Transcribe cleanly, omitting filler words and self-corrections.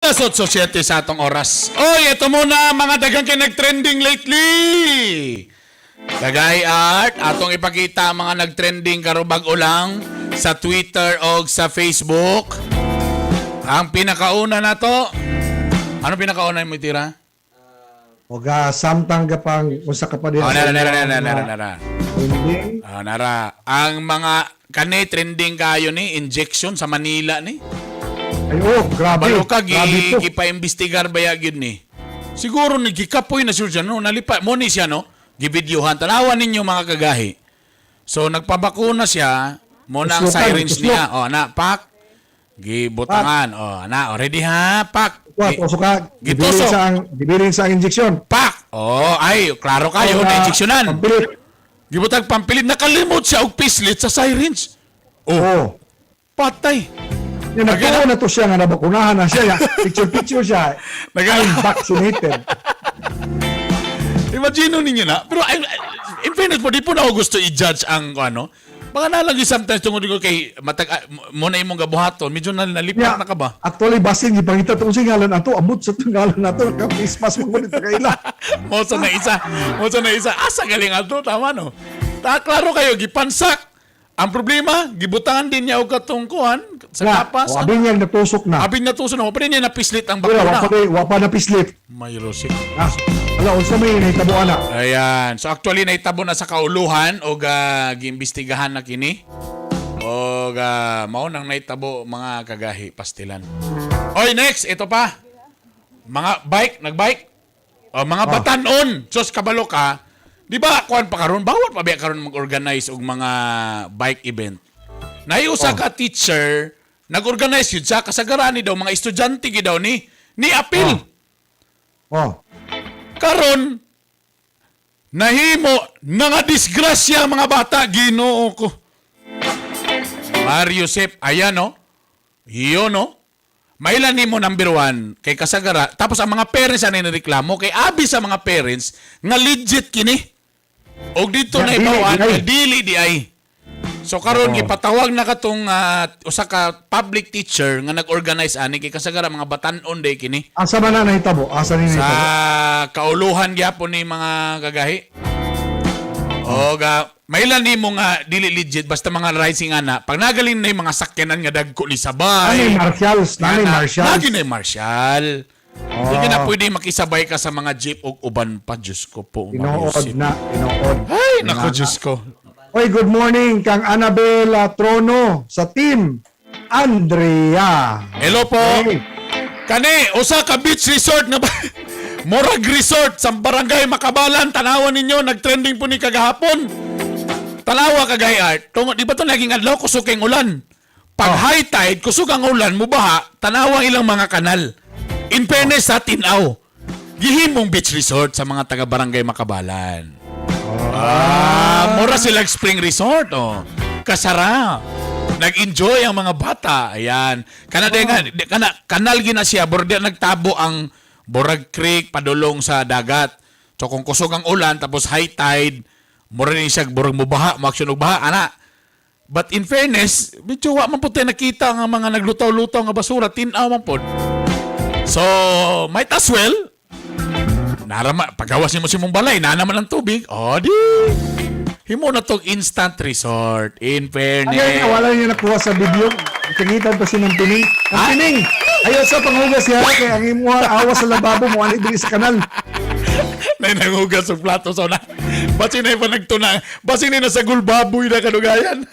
Alas 8:07 sa atong oras. Oy, ito muna mga daghang kay nag-trending lately. Kagay Art, atong ipakita ang mga nag-trending karon bag-o lang sa Twitter o sa Facebook. Ang pinakauna na to. Ano pinakauna mo tira? O ga samtang gapang usa ka pa din. Oh, nara, nara, nara, nara, nara. Trending. Oh, nara. Ang mga kani trending kayo ni injection sa Manila ni. Ay oh, grabe. Balo ka, Grabe to. gipa-imbestigar ba ya gyud ni? Siguro ni gikapoy na siya no, nalipa mo ni siya no, gibidyohan. Tanawan ninyo, mga kagahi. So nagpabakuna siya, mo na ang Tuslokan, syringe tuslok. niya. Oh, na pak. Gibutangan. Oh, na already ha, pak. Wa tusok ka. Gibirin Gitusok. sa ang injection. Pak. Oh, ay, klaro kayo na injeksyonan. Pampilit. Gibutang pampilit, nakalimot siya og pislit sa syringe. Oh, Oh. patay. Yan, nagtuo na to siya nga nabakunahan na siya. Picture picture siya. I'm vaccinated. Imagine ninyo na. Pero in fairness po, di po na ako gusto i-judge ang ano. Baka nalagi sometimes tungod ko kay matag mo na imong gabuhaton, medyo na nalipat na ka ba? Actually, basin gipangita tong sing ngalan ato, abot sa tong ngalan ato, ka face mask mo kulit kaila. Mo sa na isa, mo sa na isa. Asa galing ato, tama no. Ta klaro kayo gipansak. Ang problema, gibutangan din niya og katong kuan sa Na, kapas. o, abi niya natusok na. Abi natuso na mo, pero niya napislit ang Pero wa bakuna. pa wa pa napislit. May rosik. Ah, ala unsa may nahitabo ana? Ayan. So actually naitabo na sa kauluhan og giimbestigahan na kini. Og mao nang naitabo, mga kagahi, pastilan. Oy, next, ito pa. Mga bike, nagbike. O mga batanon. Sus, kabalo ka. Di ba kuan pa karon, bawal pa ba karon mag-organize og mga bike event? Naiusa ka teacher nag-organize yun sa kasagaran ni daw mga estudyante gid daw ni ni appeal. Oh. Karon nahimo na nga disgrasya ang mga bata, Ginoo ko. Mario Sep, ayan no. Iyon no. Mailan nimo number one kay kasagara. Tapos ang mga parents ang nireklamo kay abi sa mga parents nga legit kini. Og dito na Yeah, dili, ibawan di ay. dili di ay. So karon Oo. gipatawag na katong usa ka public teacher nga nag-organize ani kay kasagara mga batan-on day kini. Asa man na nahitabo? Asa ni Sa nahitabo? kauluhan gyapon ni mga kagahi. O ga mailan nimo nga dili legit basta mga rising ana. Pag nagaling na yung mga sakyanan nga dagko ni Nanay sabay. marshals, nanay Ana, marshals. Lagi na yung marshal. Hindi ka na Oh. pwede makisabay ka sa mga jeep o uban pa. Diyos ko po. Tinuod Mariusip. na, tinuod. Ay, nako, Diyos ko. Oy, good morning kang Annabel Trono sa team Andrea. Hello po. Hey. Kani, usa ka beach resort na ba? Murag Resort sa Barangay Makabalan. Tanawan ninyo, nagtrending po ni kagahapon. Tanawa kagay Art. Tungod, di ba to naging adlaw, kusog kay ulan. Pag high tide, kusog ang ulan, mubaha, tanawa ilang mga kanal. In fairness sa tinaw, gihimong beach resort sa mga taga Barangay Makabalan. Ah, mura sila spring resort, oh. Kasara. Nag-enjoy ang mga bata. Ayan. Kana oh. Nga, kana kanal gina siya, border nagtabo ang Borag Creek padulong sa dagat. So kung kusog ang ulan tapos high tide, mura ni siya borag mubaha, mo-action og baha ana. But in fairness, medyo wa man pud tayo nakita nga mga naglutaw-lutaw nga basura, tin-aw man pod. So, might as well narama pagawas nimo sa imong balay, na naman ang tubig. O di. Himo na tong instant resort. In fairness. Ay, wala niya nakuha sa video. Kangitan pa siya ng pining. Ang pining! Ayaw sa panghugas siya kay ang imuha awa sa lababo mo ani diri sa kanal. Nay nangugas og plato sa una. Basin na pa nagtuna. Basin na sa gulbaboy na kadugayan.